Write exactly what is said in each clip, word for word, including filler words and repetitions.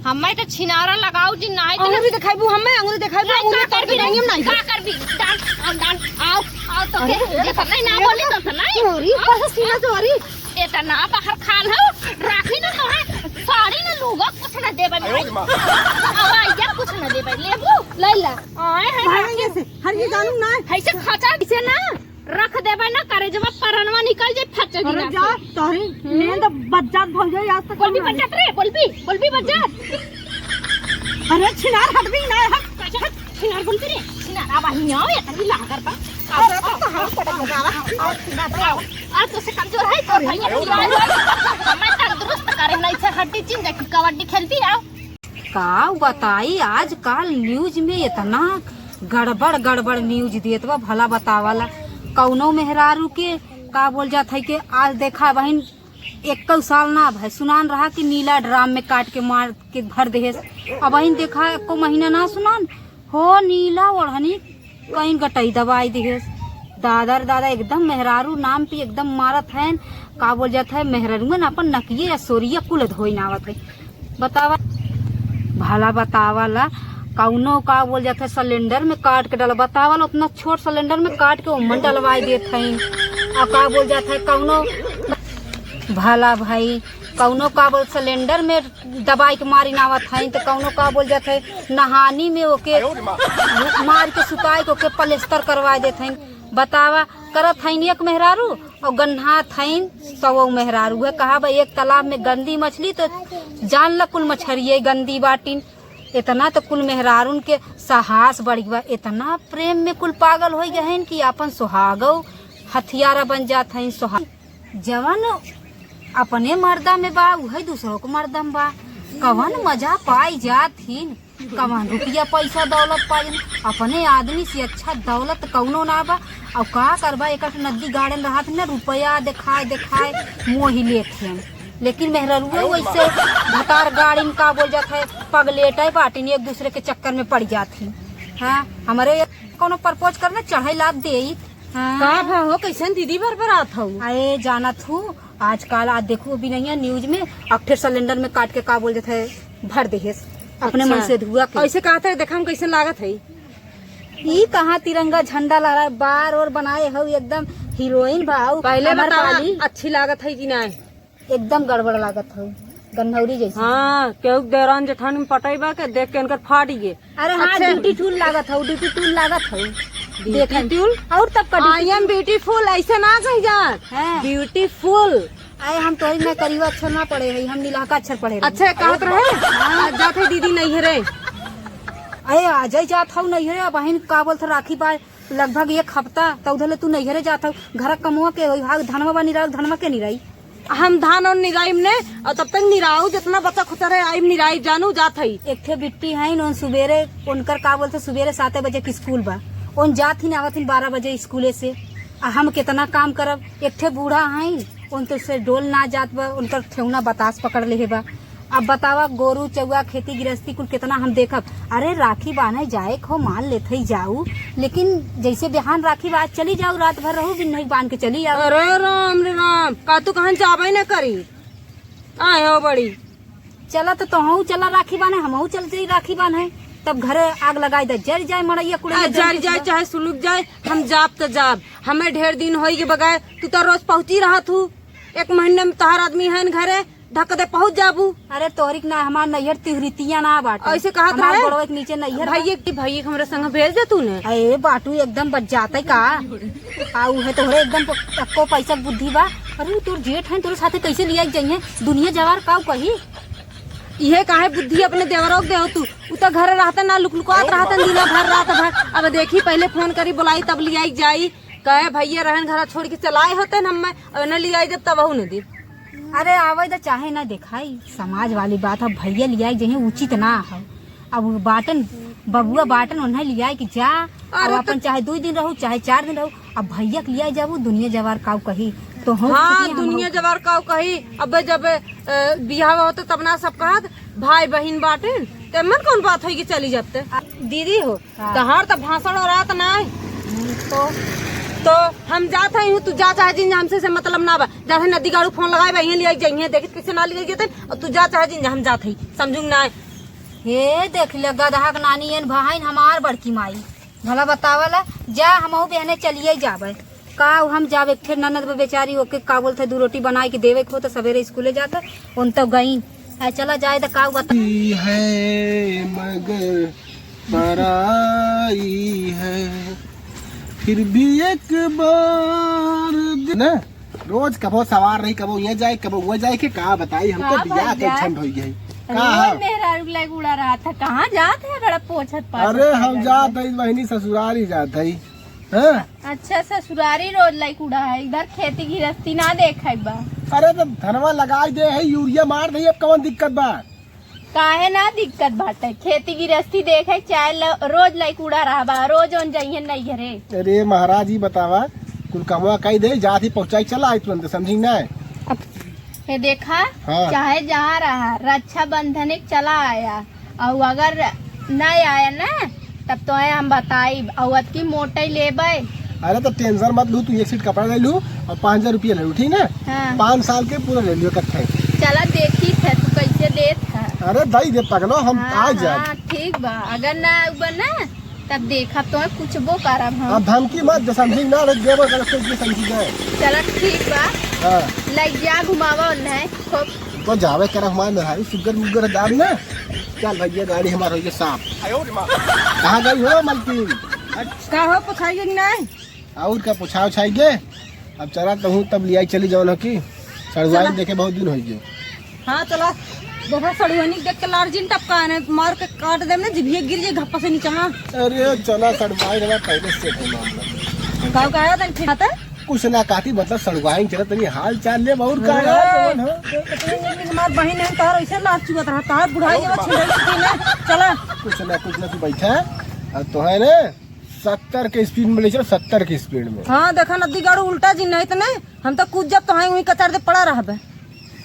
हम्मे तो छिनारा लगाऊ जी, नाहीं तो अंगुरी देखाइबू, हम्मे अंगुरी देखाइबू, नाहीं, अंगुरी का करबी रे? नहीं। का करबी? डांट, आओ, डांट, आओ, आओ तो अरे, के, देखो, नहीं, ना ये बोली तो, तो नहीं। चोरी, आओ। कहाँ सीना चोरी? इतना बाहर खान हो, राखी ना तो है, साड़ी ना लूगा, कुछ ना देबे, आयो रे माँ। अब आइया कुछ ना देबे, लेबू? ले ला। आए हैं भागेंगे राखी। से, हर ये जानू ना। ऐसे खचा इसे ना। रख देबे ना, करेजवा परनवा निकल जाई, फट अरे गिलास जा, से। तोहरी हम्म। नींद बज्जात भौजाई आज तक बोलबी ना। बज्जात रे, बोलबी, बोलबी बज्जात। अरे छिनार हटबी ना, हट, हट, छिनार बोलबी रे, छिनार, अब हियाँ आओ, ये तनी लागर बा। आओ, अरे आओ, तो हम आओ, पटक आओ, लगावा। आओ, आओ, आओ, आओ, तो से कमजोर है, तो अरे, भैया, अरे, छिनार, हमें तंदुरुस्त करे ना, इसे हड्डी चिन देखी, कबड्डी खेलबी, आओ। का बताई, आजकल न्यूज में इतना गड़बड़ गड़बड़ न्यूज देत बा, भला बतावला। कौनो मेहरारू के का बोल जात है कि आज देखा बहिन, एक्कौ साल ना भय सुनान रहा कि नीला ड्राम में काट के मार के भर देहेस। अब बहिन देखा एक्को महीना ना सुनान हो, नीला ओढ़नी कहीं गटई दबाई दिहेस। दादा रे दादा, एकदम मेहरारू नाम पे एकदम मारत हैं। का बोल जात है, मेहरारू में ना अपन नकिये या सोरिया कुल धोई ना आवत है। बतावा, भला बतावा ला, कौनो का बोल जात है, सिलेंडर में काट के डाला। बतावा ला, उतना छोट सिलेंडर में काट के ओमन डलवाई देत हैं। और का बोल जात है, कौनो भला भाई, कौनो का बोल सिलेंडर में दबाई के मारी नावत हईन, त कौनो का बोल जात है, नहानी में ओके मार के सुताई के ओके पलेस्तर करवा देत हईन। बतावा, करत हईन एक मेहरारू और गन्हात हईन सौ मेहरारू। है कहा बा, एक तालाब में गंदी मछली तो जान ला कुल मछरिये गंदी बाटिन। इतना तो कुल मेहरारून के साहस बढ़ गवा, इतना प्रेम में कुल पागल हो गए हैं कि आपन सुहागो हथियारा बन जात हईन। सुहाग जवन अपने मर्दा में बा, उहे दूसरों के मर्दा में बा। कवन मजा पाई जात ही, कवन रुपया पैसा दौलत पाई, अपने आदमी से अच्छा दौलत कौनो ना बा। और का करबा, एक नदी गाड़न रहत न, रुपया देखाए देखाए मोहि लेत हैं। लेकिन मेहररुआ वैसे भतार गाड़िन का बोल जात है, पगलेट है बाटिन, एक दूसरे के चक्कर में पड़ जात ही। हाँ, हमरे कौनो प्रपोज करना चढ़ाई लाद दे। हाँ। का भा हो, कैसन दीदी भर भर आत हऊ? अरे जानत हूँ, आजकल आज देखू अभी नहीं है न्यूज में, अक्ठे सिलेंडर में काट के का बोल जात है, भर देहेस अपने अच्छा। मन से धुआ के। ऐसे कहत है, देखा हम कैसे लागत है। ई कहाँ तिरंगा झंडा लहराए, बार और बनाए हऊ एकदम हीरोइन भाऊ। पहले हमार बतावा, पाली। अच्छी लागत है कि नहीं? एकदम गड़बड़ लागत हऊ, गन्हौरी जैसे। हाँ, केहू के देवरान जेठानी में पटई बा के देख के इनकर फाट गए। अरे हाँ, अच्छे। ब्यूटीफुल लागत हऊ, ब्यूटीफुल लागत हऊ। ब्यूटीफुल? और तब का I am beautiful, ऐसे ना कही जात। हाँ। ब्यूटीफुल। अरे हम तोहरी ना करीबा अक्षर ना पढ़े हई, हम नीलहका अक्षर पढ़े रही। अच्छा, कहत रहे? हाँ। आज जात है दीदी नैहरे। अरे आ जाई जात हऊ नैहरे, अब बहिन का बोलत राखी बा लगभग एक हफ्ता, त उधर ले तू नैहरे जात हऊ। घर कमवा के होई, भाग धनवा बा निराल, धनवा के निराई। हम धान और निराइम ने, और तब तक निराऊ जितना बचा खुचा रहे, आइम निराई जानू जात हई। एक ठे बिट्टी है, उन सुबेरे, उनकर का बोलते, सुबेरे सात बजे के स्कूल बा, उन जात ही ना आवत ही बारह बजे स्कूले से। आ हम कितना काम करब, एक ठे बूढ़ा है, उन तो से डोल ना जात बा, उनकर ठेहुना बतास पकड़ लेहे बा। अब बतावा, गोरू चौवा, खेती गृहस्थी कुल कितना हम देखब। अरे राखी बान्हे जाए खो मान लेत हई जाऊ, लेकिन जैसे बिहान राखी बा, आज चली जाऊ, रात भर रहू, बिन्हई बांध के चली आऊ। अरे राम रे राम, का तू कहाँ जाबे न करी? आए हो बड़ी। चला तो तोहू चला राखी बान्हे, हमहू चल जाई राखी बान्हे, तब घरे आग लगाई दे, जर जाए मड़ैया कुड़ैया आ, जर जर जाए बा। चाहे सुलुक जाए, हम जाब त जाब। हमें ढेर दिन होई के बगाए, तू तो रोज पहुँची रहत हू। एक महीने में तोहार आदमी है न घरे, धक दे पहुँच जाबू। अरे तोहरी के ना हमार नैहर तिहरितिया ना बाटे। ऐसे कहत हमार रहे? गोड़वा के नीचे नैहर बा। भैया के, भैया के हमरे संग भेज दे तू ने। अरे बाटू एकदम बच जाते का? आ उहे तोहरे एकदम प-, एको पैसा के बुद्धि बा। अरे उ तोर जेठ है, तोरे साथे कैसे लिया के जाइए? दुनिया जवार काऊ कही? इहे काहे बुद्धि अपने देवरों के देहो तू? उ तो घरे रहते ना, लुकलुकात रहते दिना भर रात भर। अब देखी पहले फोन करी, बुलाई तब लिया के जाई। कहे भैया रहन घरा छोड़ के चलाए होते न हमें, और न लियाई जब तबहू न दी। अरे आवे तो चाहे ना देखाई, समाज वाली बात है, भैया लियाई जहे उचित ना है। अब उ बाटन, बबुआ बाटन उन्हें लियाई कि जा, अरे अब तो अपन चाहे दो दिन रहू, चाहे चार दिन रहू, अब भैया के लियाई जाबू, दुनिया जवार काऊ कही, तो हम हाँ, छुट्टी हम दुनिया हो। जवार काऊ कही। अब जब, अ, बियाह होता तब ना सब कहत, भाई बहिन बाटन, ते मन कौन बात होई कि चली जाते? आ, दीदी हो, हाँ। तहार त भाषण और रात ना है। हम्म, तो? तो हम जात हई हूँ, तू जा चाहे जिन, हमसे से मतलब ना बा। जात है नदी गाड़ू फोन लगाए बा, यहीं लिया जाइए, देखित कैसे ना लिया जाते, और तू जा चाहे जिन, हम जात हई, समझू ना है। हे देख ले, गदहा के नानी एन बहिन हमार बड़की माई। भला बतावला, जा हमहू बिहाने चलिए जाबे। का हम जाबे, एक ठे ननद बा बेचारी, ओके का बोलते, दू रोटी बनाई के देवे के हो तो सवेरे स्कूले जाते, उन तो गई। आ, चला जाए तो का बता। है मगर पराई है, फिर भी एक बार दि-, ना, रोज कबो सवार रही, कबो ये जाए, कबो वो जाए, के का बताई, हम तो का बियाह भैया? के झंड होई गई। का रोज है? मेहरारू लाइक उड़ा रहा था, कहाँ जात है बड़ा पोछत पाछत अरे, हम करत जात है? है, बहिनी ससुरारी जात है। हाँ? अच्छा, ससुरारी रोज लाइक उड़ा है, इधर खेती गृहस्थी ना देखे बा। अरे, तो धनवा लगाई दे है, यूरिया मार दे, अब कौन दिक्कत बा? काहे ना दिक्कत बाटे, खेती गृहस्थी देखे चाहे ल-, रोज लाइक उड़ा रहा बा, रोज ओन जइहे नैहरे। अरे महाराज, ई बतावा, कुल कमवा कई दे, जात ही पहुँचाई चला आई तुरंत, समझी ना? अब ये देखा, हाँ। चाहे जहाँ रहा, रक्षाबंधन एक चला आया, और अगर नहीं आया ना, तब तो है हम बताई, और अतकी मोटई लेबे। अरे तो टेंशन मत लू, तू एक सेट कपड़ा ले लू और पाँच हजार रुपया ले लू, ठीक ना? हाँ। पाँच साल के पूरा ले लियो इकट्ठे। चला देखी थे तू कैसे देत है। अरे दई दे पगलो, हम हाँ, आ जाए। हाँ, ठीक बा, अगर ना आउबा ना तब देखा तो कुछ वो करब हम। अब धमकी मत दे, समझी ना रे, देबो कर कुछ भी समझी जाए। चला ठीक बा। हाँ। लग जा घुमावा उन्हें खूब। तो जावे कर हमारे मेहरारू सुगर मुगर दाम ना। चल भैया, गाड़ी हमार होइए साफ। कहाँ गई हो मलकिन? का हो, पुछाइए कि नहीं? और का पुछाव छाइए? अब चला तो हूँ, तब लियाई चली जौन हो की। सड़ुआइन चला। देखे बहुत दिन होइए। हाँ, चला। देखा, सड़ुआइन देख के लार जिन टपका ने, मार के काट देम ने, जिभिए गिर जाए घप्पा से नीचे, हाँ। अरे, चला, सड़ुआइन हमार पहले से है मामला। गाँव का आया तन ठीक है? कुछ ना कहती, मतलब, सड़ुआइन चला, तनी हाल चाल ले, और का अरे, यार, जवन हो। इतनी निक निक हमार बहिन है, तोहर ऐसे लार चुअत रहा, तोहर बुढ़ाई जब छिंदई छुटी ना, चला। कुछ ना, कुछ ना, तू बैठा, अब तो है ना, सत्तर के स्पीड में ले चलो, सत्तर के स्पीड में। हाँ, देखा नदी गाड़ू उल्टा जी नहीं तो नहीं, हम तो कूद जब तो हैं वहीं कचर दे पड़ा रहबे।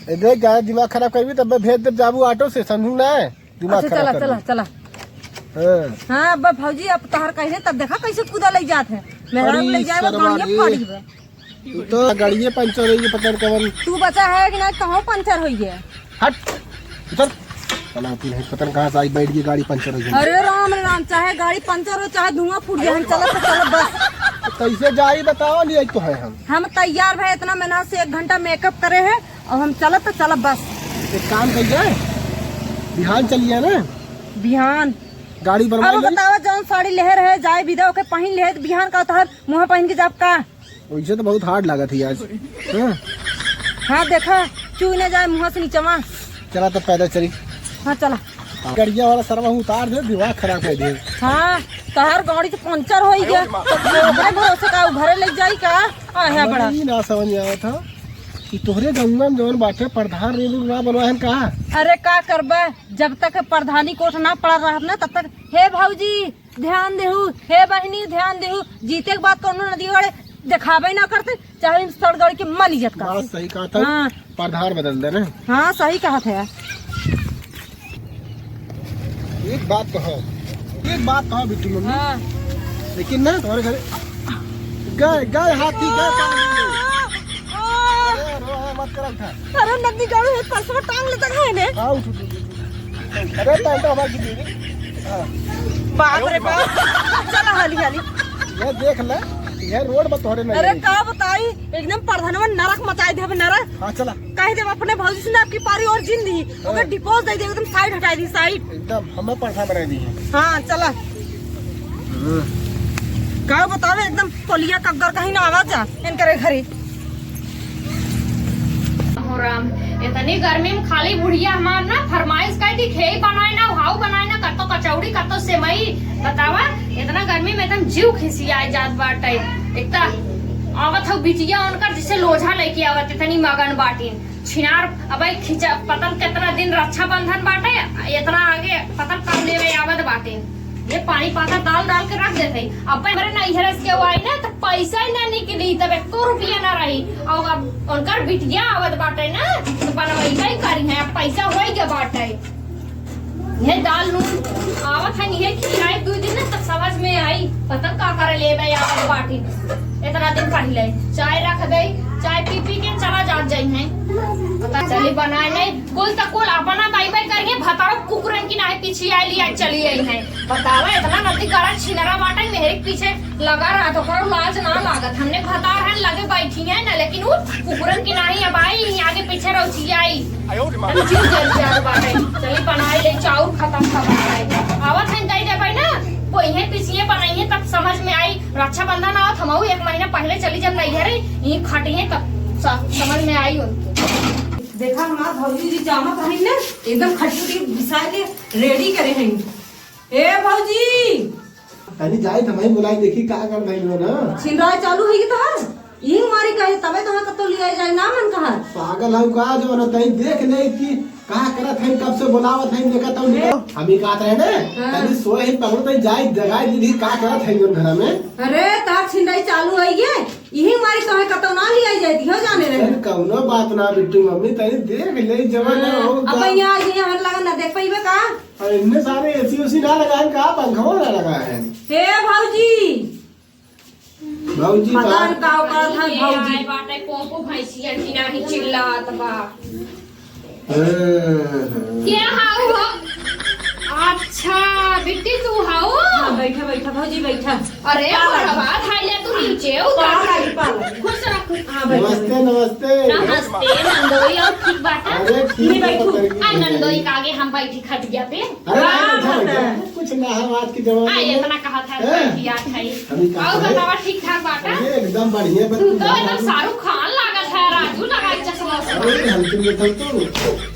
ए देख, ज्यादा दिमाग खराब करबी तब मैं भेज देब जाबू ऑटो से, समझू ना है? दिमाग अच्छा, खराब चला, करबी। चला, चला। हाँ। हाँ, अब भौजी, अब तोहर कहे तब देखा कैसे कूदा ले जात है। मेहरारू अरे ले जाए, सरवा गाड़िया रे। फाड़ी बे। तू तो गाड़िए पंचर होइए, पता न कवन। तू बचा है कि नहीं, कहाँ पंचर होइए? हट, उतर। साला होती नहीं, पता न कहाँ से आई, बैठ गई, गाड़ी पंचर होइए। अरे राम रे राम, चाहे गाड़ी पंचर हो, चाहे धुआं फूट जाए, हम चलब तो चलब बस। तो कैसे जाई बताओ, लिए तो है हम। हम तैयार भए, इतना मेहनत से एक घंटा मेकअप करे है, और हम चलब तो चलब बस। एक काम कइल जाए, बिहान चलिए ना। बिहान? गाड़ी बनवाई अब ले। बतावा, जौन साड़ी लेहे रहे, जाए बिदा ओके पहिन लेहे, तो बिहान का तोहर मुँह पहिन के जाब का? वैसे तो बहुत हार्ड लागत है आज। हाँ? हाँ, देखा, चुई ना जाए मुँह से नीचवा। चला तो पैदल चली। हाँ, चला। हाँ। गड़िया वाला सरवा उतार दे, दिमाग खराब कर दे। हाँ, तोहर गाड़ी तो पंचर होई गया, तो ओकरे भरोसे का उ घरे ले जाई का? आ, है बड़ा। ई ना समझ में आवत था कि तोहरे गंगा में जौन बाटे प्रधान रोड ना बनवा है का? अरे का करबे, जब तक प्रधानी कोठ ना पड़ा रहत ना, तब तक, हे भौजी, ध्यान देहु, हे बहिनी, ध्यान देहु, जीते के बाद कौनो नदी गड़े देखाबे ना करते, चाहे सड़गड़ के मल इज्जत कर। बात सही कहा था। हाँ। प्रधान बदल दे रे। हाँ, सही कहा था यार। एक बात तो है, एक बात तो है बिट्टू मम्मी। हाँ। लेकिन ना तुम्हारे घर गाय, गाय हाथी, गाय पानी। अरे, रो, रो, मत करो, उठा। अरे, नदी गाड़ी है, परसों टांग लेता है ने। हाँ, उठ, उठ, उठ, उठ। अरे, टांग तो हमारे गिर गई। हाँ। बाप रे बाप। चला हाली, हाली। ये देख ले, ये रोड पर तोहरे नहीं अरे, है। का बताई, एकदम प्रधानवा नरक मचाई देबे, नरक। हाँ, चला। कह देबे अपने भौजी से ना, आपकी पारी और जिन दी। हाँ। ओकर डिपोज दे दे, एकदम साइड हटाई दी, साइड। एकदम हमें परसा बनाई दी है। हाँ, चला। हम्म। का बतावे, एकदम तोलिया कग्गर कहीं ना आवा जा, इनकरे घरे। हो राम, इतनी गर्मी में खाली बुढ़िया हमार ना फरमाइश कर दी, खेई बनाए ना, हाउ बनाए ना, कतो कचौड़ी, कतो सेवई। बतावा, इतना गर्मी में एकदम जीव खिसियाए जात बाटे। एक त आवत हो बिटिया उनकर, जिसे लोझा लेके आवत, इतनी मगन बाटिन। छिनार, अब ई खिंचा, पता न कितना दिन रक्षाबंधन बाटे, इतना आगे पता न कब लेवे आवत बाटे। ये पानी पाता डाल डाल के रख देते। अब हमरे नैहर से केहू आई ना, तो पैसा ही ना निकली, तब एको रुपया ना रही। और अब उनकर बिटिया आवत बाटे ना, तो बनवाई का ही करी है, अब पैसा होई के बाटे। ये दाल नून आवत है, ये खियाए दू दिन ना, तब समझ में आई, पता न का करे लेवे आवत बाटी। इतना दिन पहले चाय रख दे, चाय पी पी के चला जात जाई है। पता चली बनाए नहीं, कुल त कुल अपना बाई बाई करिए, भतारो कुकुरन की नाई पीछे छिया लिया चली आई है। बतावा, इतना नदी गरज छिनरा बाटे, मेहरी के पीछे लगा रहा तो ओकरो लाज ना लागत। हमने भतार है लगे बैठी है ना, लेकिन उ कुकुरन की नाही अब आई, आगे पीछे रहो छिया आई। हम जीव जल जात बाटे। चली बनाई ले चाउर खत्म खबर है। आवत है दे देबै ना, कोई है पिसिए बनाइए तब समझ में आई। रक्षाबंधन आवत, हमहू एक महीना पहले चली जब नैहरे, यहीं खटी है तब स-, समझ में आई उनके। देखा हमार भौजी जी जामत रही ना, एकदम खटी उटी घुसा के रेडी करे हैं। ए भौजी! तनी जाई त मैं बुलाई देखी का कर भइल बा ना। छिनराई चालू है कि तोहार? यही मारी कहे तबे तोहार कतो लिया जाए ना मन कहा। पागल हऊ का जो ना तई देख ले कि का करत है, कब से बुलावत है, देखा तब ए? हम ही कहत रहे ना, हाँ। तनी सोए ही पकड़ो तई जाई जगाई दीदी का करत है जोन घर में। अरे तोहार छिनराई चालू है ये, यही मारी तोहे कतो ना लिया जाए दियो जाने रहे। अरे कौनो बात ना बिट्टू मम्मी तनी देख ले जवान हाँ, हो अब का। यहाँ आज यहाँ हर लगा ना देख पाइबे का? अरे इतने सारे एसी उसी ना लगाए का, पंखा ना लगाए है। हे भौजी, भौजी पता बा। न का करत है ये भौजी। आए बाटे पोपो भैंसिया की नाही चिल्लात बा। हाँ, हाँ। क्या हाउ हो? अच्छा बिट्टी तू हाउ? हाँ, बैठा बैठा भौजी बैठा। अरे का लागी? बड़वा धाई ले तू नीचे उतर। का लागी, का लागी? खुश रह, खुश। हाँ, बैठा, नमस्ते, बैठा। नमस्ते। नमस्ते नंदोई, और ठीक बाटा? अरे ठीक नहीं है, बैठू। पकड़ के आ बैठा। नंदोई का आगे हम बैठी खटिया पे। अरे, हाँ, बैठा, बैठा। हाँ। कुछ ना है, आज के जमाने आ, में। इतना कहा था, हैं? बैठी आ खाई। अभी का और है? बतावा, ठीक ठाक बाटा? अरे, एकदम बढ़िया, तू तो एकदम शाहरुख खान लागत है, राजू लगाई चश्मा उश्मा। अरे, हल्के में बैठा तू।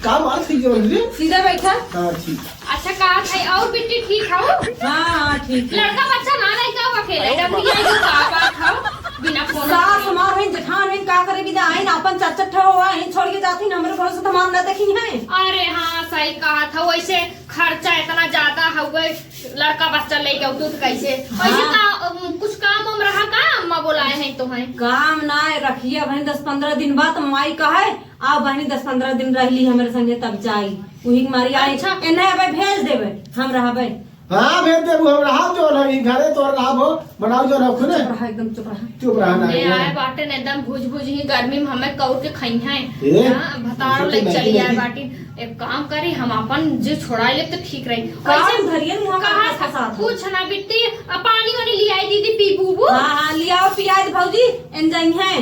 का बात है, जो रे? सीधा बैठा। हाँ, ठीक। अच्छा, का है? और बिट्टी ठीक हऊ? हाँ, हाँ, ठीक है। लड़का बच्चा ना लइका बा अकेले, अरे, डबरी आई तो का बात हऊ? बिना फोन सास के। हमार है, जेठान है, का करे बिना आइन, अपन चार चार ठो हुआ है, छोड़ के जाती ना, हमरे भरोसे तो हमार ना देखी है। अरे हाँ, सही कहा था। वैसे खर्चा इतना ज्यादा हउए, लड़का बच्चा लेके अउतू तो कैसे? वैसे हाँ। का, अम, कुछ काम वाम रहा का? अम्मा बोलाए हैं तो हैं। काम ना है, रखिए भाई दस पन्द्रह दिन बाद, माई कहे, "आओ बहनी, दस पन्द्रह दिन रह ली हमरे संगे, तब जाई।" उही के मारी आई, अच्छा। "एन्हे अबे भेज देबे, हम रहबे।" हाँ, भेज देबू, हम रहब जो रही घरे, तोर रहब हो, बनाओ जो रखो ने। चुप रहा, एकदम चुप रहा। चुप रहा ना, ले एकदम। आए बाटे ने एकदम भुज भुज ही गर्मी में हमें कौर के खई हैं। ए, हाँ, भतारो ऐसे ले तो चली नहीं आए नहीं। बाटी। एक काम करी, हम अपन जे छोड़ा ले तो ठीक रही। काम वैसे धरिए मुँह में कहा आपका था, साथ हो। कुछ ना बिट्टी, आ, पानी वानी ले आई दीदी, पी बूबू। हाँ, हाँ, ले आओ, पियाज भौजी, एन जाई हैं।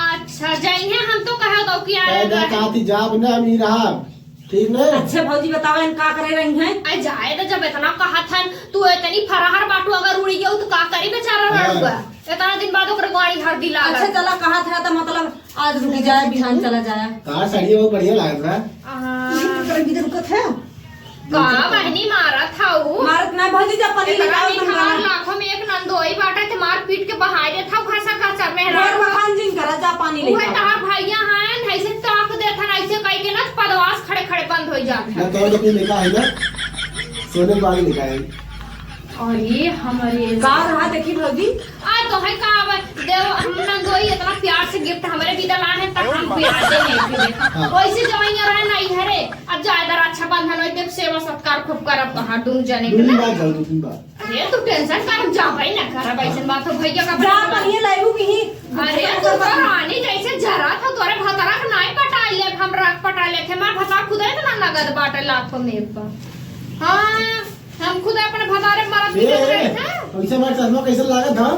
अच्छा, जाई हैं, हम तो कहे दो कि यार पैदा काती जाब ना, हम ही रहब। ठीक ना? अच्छा भौजी, बतावा, इन का करे रही हैं? अरे जाए तो, जब इतना कहा था, तू इतनी फराहर बाटू, अगर उड़ी गयो तो का करी बेचारा हाँ। लड़ुआ? इतना दिन बाद ओकर गाड़ी हर दिला अच्छा, लगा। चला, कहा था तो मतलब आज रुक जाए, बिहान चला जाए। तार साड़ी बहुत बढ़िया लागत बा। हाँ। ये कर भी तो रुकत है। का बहनी मारत हऊ? मारत ना भौजी, जा पानी इतना लेके आओ, तुम निखार बनाओ। लाखों में एक नंदोई बाटे, ते मार पीट के बहाई देत हऊ, घसा घसा मेहरा। घर मकान जिन करा, जा पानी लेके उहे आओ। तहार भैया हैं, ऐसे ताक देत हन, ऐसे कह के ना पदवास खड़े खड़े बंद हो जात ना है। तोर तो कोई लेखा है ना, सोने वाली लेखा है। अरे हमारे का रहा देखी भौजी? आ तो है का, अब देव हम नंदोई इतना प्यार से गिफ्ट हमारे भी दलान है, तब हम भी आते हैं फिर। हाँ। वैसे जवाइयाँ रहे नहीं हरे, अब ज्यादा रक्षाबंधन होई, देख सेवा सत्कार खूब करब तोहार दुनु जने के दुनु ना। बात जाओ, दुनु बात। अरे तू टेंशन कर, हम जाबे ना करब, ऐसन बात हो भैया का जा बता। पनिया लाइबू की ही। अरे तू तो रानी जैसे जरा था, तोरे भतरा के नाई पटाई ले, हम रख पटाई ले थे, हमार भतरा खुदे इतना नगद बाटे लाखों में एक बार। हाँ, हम खुद अपने भतारे मारत ए, पीटत ए, रहे थे। कैसे हमार चश्मा कैसे लागत था?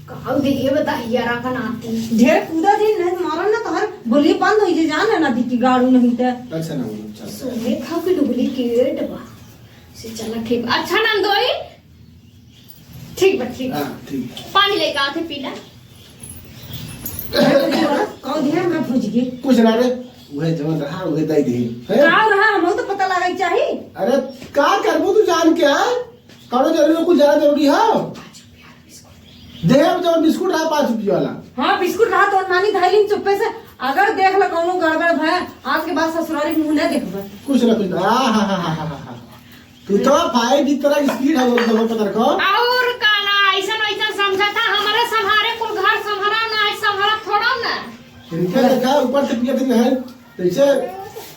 काऊ दे ये बता यारा का नाती। ढेर कूदा दिन नहीं मारन ना तोहर बोली बंद होई जे जान ना दी की गाड़ू नहीं ते। अच्छा ना बोलो, चल। सोने था कि डुप्लीकेट बा। से चला ठीक। अच्छा नंदोई। ठीक बा, ठीक। हाँ, ठीक। पानी लेके आते पीला। कौन ध्यान में भूज गए? कुछ ना रे, वह जवन रहा, वह दे दे। हैं? का रहा, हम तो पता लगा चाही। अरे, का करबू तू जान के, हाँ? कौनो जरूरी, कुछ ज्यादा जरूरी है? देव जौन बिस्कुट रहा पाँच रुपया वाला। हाँ, बिस्कुट रहा तो नानी धैलिन चुप्पे से। अगर देख ल कौनो गड़बड़ भय, आज के बाद ससुरारी मुंह न देखबे। कुछ ना, कुछ ना। आ, हा, हा, हा, हा, हा। तू तो भाई भी तरह स्पीड है, वो तो पता रखो। और का ना, ऐसा वैसा समझा था, हमारे संभारे कुल घर संभारा ना, आज संभारा थोड़ा ना। इनका देखा, ऊपर से पिया दिन है, जैसे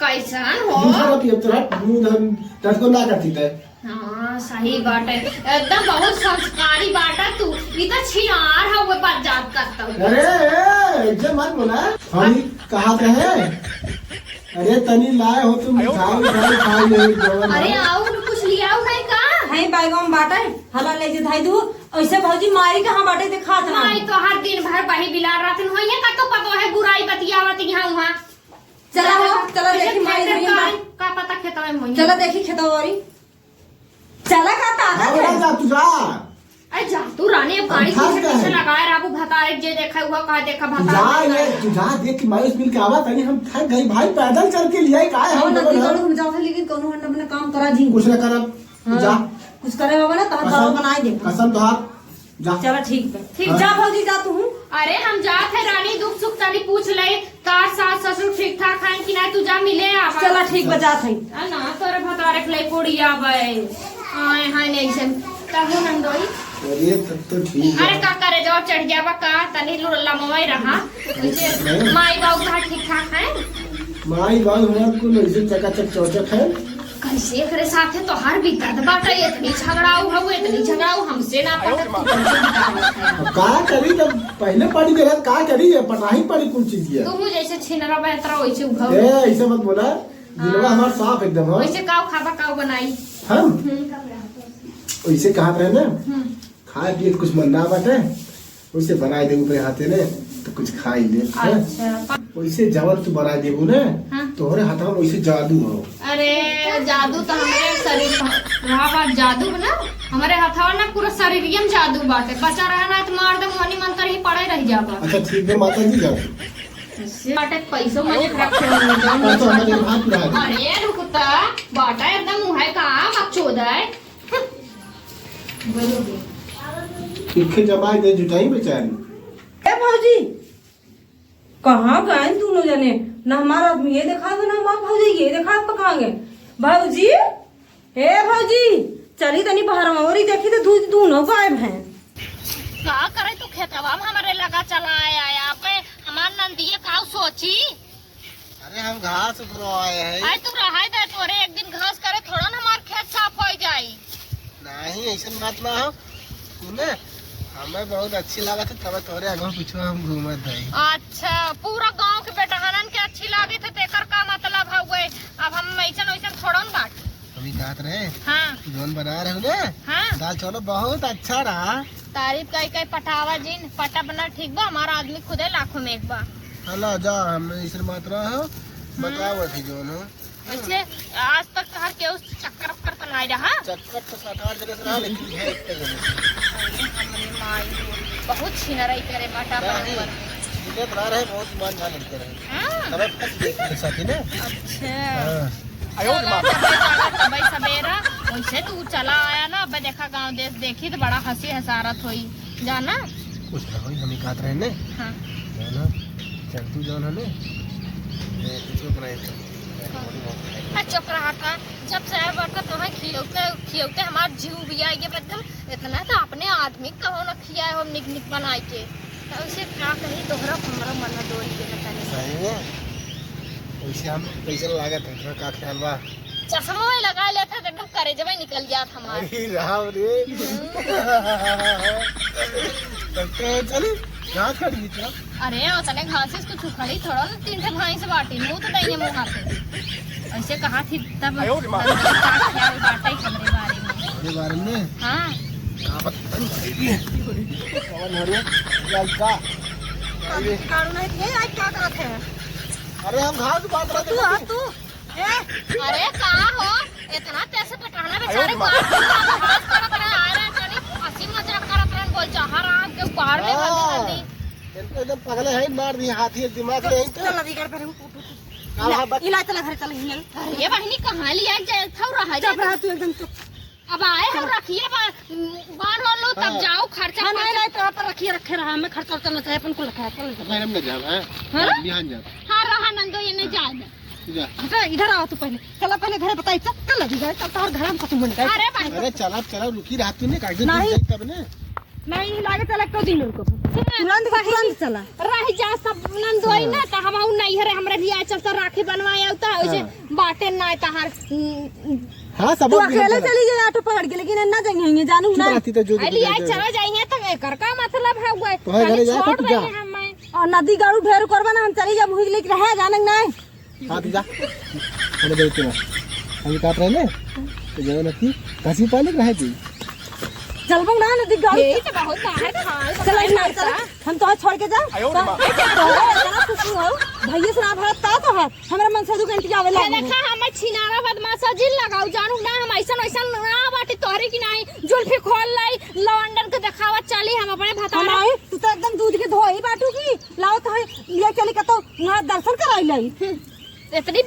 कैसन हो? दूसरा पिया, तो हट, मुंह धर, धर को ना करती है। हाँ, सही बात है। एकदम बहुत संस्कारी बाटा तू। ई तो छिनार हवे, बात जात करता हूँ। अरे, ए, जे मत बोला। हम ई कहा थे। अरे तनी लाए हो तुम मिठाई, मिठाई खा ले जवन अरे है। और कुछ लियाऊ है का? है बैगवा में बाटे, हला ले जे धाई दू। ऐसे भौजी माई कहाँ बाटे देखात ना। माई तो हर दिन भर बही बिलार रहत होइए का तो पतो है बुराई बतियावत यहाँ वहाँ। चला हो, चला देखी माई का, नहीं बा। का पता खेतवा में होइए। चला देखी खेतवा वाली। चला का ताकत हाँ, है। जा तू जा। अरे जा तू रानी, अब गाड़ी हम थक पीछे पीछे गए। लगाए रहबू, भतारे जे देखा हुआ का देखा तू भतारे जा, ये लगाए। तू जा, देख के मायूस मिल के आवा तनी, हम थक गई भाई, पैदल चल के लिया का है हम हाँ, लोगन नदी ना। गढ़ हम जाओ, लेकिन कौनो हम अपना काम करा जी। कुछ ना करब, तू हाँ, जा। कुछ करे बाबा ना, तो हम कसम, दवा बनाए दे। कसम तोहार, जा। चला ठीक बा। ठीक, हाँ। जा भौजी जा तू। अरे हम जात है रानी, दुख सुख तनी पूछ ले। तार सास ससुर ठीक ठाक हैं कि ना, तू जा मिले आवा। चला ठीक बा, जात है। आ ना, तोरे भतारे के ले कोड़िया बे। आए हैं नहीं से। तबो नंदोई। अरे तब तो ठीक अरे है। का करे, जब चढ़ जाबा का, तनी लुरला मवाई रहा। वैसे नहीं। माई बाबू का ठीक ठाक है? माई बाबू हमार कुल ऐसे चकाचक चौचक है। कैसे एकरे साथे तोहार बिगड़त बाटे, इतनी झगड़ाऊ हऊ, इतनी झगड़ाऊ, हमसे ना पटत, तू कैसे बिगड़त है? अब का करी, जब पहले पड़ी गलत का करी, ये पटाही पड़ी कुल चीज ये। तू जैसे छिनरा बेहतरा वैसे उघाऊ। ए, ऐसे मत बोला, दिलवा हाँ। हमार साफ एकदम हो। वैसे काऊ खाबा, काऊ बनाई? हम? हम्म। वैसे कहा रहे ना, हम्म। खाए पिए के कुछ मन ना बाटे, वैसे बनाए देबू अपने हाथे ने, तो कुछ खाई ले, हैं? अच्छा। वैसे जवन तू बनाए देबू ने, हाँ। तोहरे हाथवा में वैसे जादू हो। अरे, जादू तो हमरे शरीर पर रहा बा, जादू है ना, हमरे हाथवा ना पूरा शरीरिया में जादू बाटे। बचा रहा ना तो मार दे, मोहनी मंत्र ही पड़े रह जाबा। अच्छा, ठीक है, माता जी जाओ। बाटे पैसों में रखे होंगे, जाओ। हाँ, तो हमारे हाथ में आ गए। अरे, रुकता, बाटा एकदम मुँह है का, बकचोद है। इखे जमाई दे जुटाई बेचारी। ए भौजी, कहाँ गए दोनों जने? ना हमारा आदमी ये देखा, ना हमार भौजी ये देखा, तो कहाँ गए? भौजी, ए भौजी, चली तनी बहरवा ओरी देखी तो दू-, दोनों गायब हैं। का करे तू खेतवा में हमरे लगा चला आया, आया पे हमार नंदिये काऊ सोची? अरे, हम घास उखरवाए हैं। अरे, तू रहाई दे, तोरे एक दिन घास करे थोड़ा ना हमार खेत साफ होइ जाई। नहीं, ऐसन बात ना हो। तू ने हमें बहुत अच्छी लागत है, तब तोरे आगे पीछे हम घूमत हई। अच्छा, पूरा गांव के बेटहनन के अच्छी लागे थे, तेकर का मतलब हउए? अब हम ऐसन वैसन थोड़न बाटी। अभी कहत रहे, हाँ। तू जौन बना रहे हो ना, हाँ। दाल चावल बहुत अच्छा रहा। तारीफ कई कई पटावा जिन, पटब ना ठीक बा, हमारा आदमी खुदे लाखों में एक बा। हला जा, हम इस मात्रा हो, हम्म। बताओ थी जौन हो। वैसे आज तक तोहर केहू चक्कर वक्कर तो नाई रहा? चक्कर तो सात आठ जगह से रहा, लेकिन ये एक जगह से। अरे हमरे माई, बहुत छिनराई करे बाटा नहीं, बराबर। छिनत ना रहे, बहुत ईमान जान लड़के रहे। हाँ। तबे फंस गए के साथी ना। अच्छा। हाँ। चला, तबे जाना, तबे सबेरा, वैसे तू चला आया ना, अब देखा गाँव देश देखी तो बड़ा हंसी हंसारत होई, जाना? कुछ ना होई, हम ही कहत रहे ने। हाँ। जाना, चल तू जाना ने। ए, तू चुप रहे तो। हाँ, चुप रहा था। जब से आया बाटा तोहे खियौते, खियौते हमार जीव भी आ गया एकदम। इतना तो अपने आदमी कहो ना खियाए हो निक निक बनाए के। तो उसे का कही तोहरा हमरा मन डोल के न तनी। सही में? वैसे हम कैसे लागत है, तोहरा का ख्याल बा? चश्मा में लगा लेता तो एकदम करेजवा निकल जात हमार। अरे राम रे। हम्म। तब तो चली, घास काट ली चल। अरे, ओतने घास से कुछ उखड़ी थोड़ा ना, तीन ठे भैंस बाटी, मुंह तो दइए मुंह हाथे। ऐसे कहा थी तब आयो रे माँ। का ख्याल बाटे हमरे बारे में। हमरे बारे में? हाँ। का पता नहीं। कौन हो रे? यार का? अरे। कानून है, ये आज का बात है? अरे हम घास बात रहे तू, थे। हाँ, तू। ए, अरे का हो, इतना तेज से पटाना बेचारे आयो माँ। बाप रे, घास काटत रहे, आ रहे, तनी हंसी मजाक करत रहे, बोल जहर आग के उबार ले हाँ। हल्दी हल्दी। इनको एकदम पगले है, मार दिए हाथी एक दिमाग ले इनको। चल, अभी घर पे रहूं। का वहाँ बच- इलाज चला, घर चला, हिंगल। अरे बहिनी, कहाँ लिया जाए था रहा चुप जाए? रहा तू एकदम चुप। अब आए हम रखिए बा-, बांध वांध लो, तब हाँ। जाओ, खर्चा हाँ, नहीं, खर्चा। नहीं, तो आप रखिए, रखे रहा, हमें खर्चा उर्चा ना चाहे, अपन को रखा है, अपन को। मैडम ने जाना है, हाँ? बिहान जाना। हाँ, रहा नंदो, ये नहीं जाए। जा। अच्छा, इधर आओ तू पहले, चला पहले घर बताई, चल, चल, अभी जाए, चल, तोहर घर हम खत्म होने का। अरे भाई। अरे, चला, चला, रुकी रहा तू ने, कागज नहीं। तब ने। नहीं, लागे चला, को दिन उनको। तुरंत, तुरंत चला। रह जा, सब नंदो आई ना, तो हम आऊ नहीं हरे, हमरे लिए चल, चल, राखी बनवाए, तो ऐसे हाँ। बाटे ना, तहार, हाँ, सब तू अकेले चली जाए ऑटो पकड़ के, लेकिन ना जाएंगे, जानू ना। चुप रहती तो जो अरे, भी आई जाए। चला जाइए, तो एकर का मतलब है, हुआ? तो है, घरे जाए, छोड़ तो जा। रहे हैं हमें। और नदी गाड़ू ढेर करबा ना, हम चली जाब, हुई लेके रहे, जाने के नहीं। हाँ, तू जा। अरे, देख तू। अभी काट रहे ना? तो जो नती, कसी पानी रहे थी। चलबो ना, नदी गाड़ी। ये तो बहुत बाहर खाल चल, बताइए चल, ना। चल। हम तोहे छोड़ के जाओ? आयो रे माँ। तो, तो, इतना खुशी हो। भैया से ना भरत ता तो है। हमरा मन से दू घंटी आवे ये लागी। देखा, हम छिनारा बदमाश जिन लगाऊ जानू ना, हम ऐसन वैसन ना बाटी तोहरे की नाही। जुल्फी खोल लाई, लवंडन के देखावा चली, हम अपने भतारा। नहीं, तू तो एकदम दूध के धोई बाटू की। लाओ तो है, ये चली कतो वहाँ दर्शन कराई लाई। इतनी,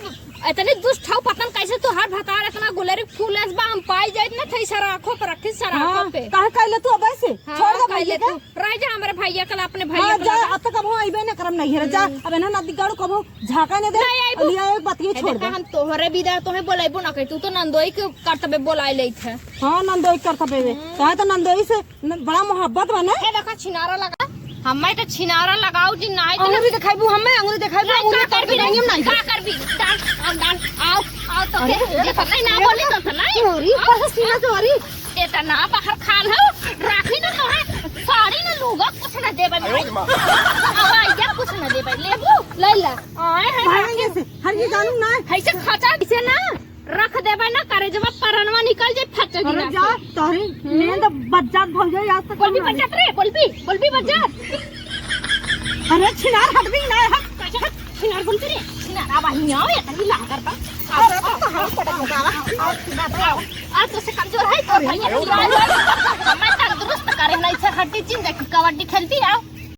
इतनी दुष्ट हो, पता न कैसे तोहार भतार इतना गुलेरी फूलेस बा, हम पाई जाइत न थे सराखों पर रखी, सराखों हाँ, पे। काहे कहले तू अब ऐसे? हाँ, छोड़ दे कहले भैया के। तू। रह जा हमरे भैया के ला, अपने भैया हाँ, के जा, लगा। अब तक अब हम अइबे न करम नहीं है, जा। हम्म। अब इन्हें नदी गाड़ू कबो झाका ने दे, नहीं आइबो। लिया एक बात ये ए, छोड़ देखा, दे। हम तोहरे विदा, तोहे बोलाइबो ना कही, तू तो नंदोई के करतबे बोलाए लेत है। हाँ, नंदोई के करतबे बे। हम्म। कहे तो नंदोई से न, बड़ा मोहब्बत बा ना? ए, देखा, छिनारा लगा। हमें तो छिनारा लगाऊ जी, नाई तो अंगुरी देखाइबू, हमें अंगुरी देखाइबू, नहीं, अंगुरी का करबी तोड़ के रे? नहीं, हम नहीं। का करबी? डाल, आओ, डाल, आओ, आओ, तो अरे, के, अरे, ये तो नहीं, ना अरे, बोली तो, तो नहीं। अरे, आओ। कहाँ सीना तो, अरे। ये तो ना बाहर खाल हो, राखी ना तो है, साड़ी ना लूगा, कुछ ना देबे, अरे, नहीं। माँ। अब आइया, कुछ ना देबे, लेबू? ले ला। आए हैं, भाई, राखी। ये से, हर ये जानू ना। है से खचा, इसे ना। रख देबे ना, करेजवा परनवा निकल जाई, फट अरे दिना जा, से। तोहरी हम्म। नींद बज्जात भौजाई आज तक बोलबी हम बज्जात रे, बोलबी, बोलबी बज्जात। अरे छिनार हटबी ना, हट, कैसे हट? छिनार बोलती रे, छिनार, अब हियाँ आओ, ये तनी लागर बा। आओ, अरे आओ, तो हम आओ, पटक आओ, लगावा। आओ, आओ, आओ, तो से कमजोर है, तो अरे भैया अरे की आवाज है। हमें तंदुरुस्त करे ना, इसे हड्डी चिन देखी, कबड्डी खेलती आओ।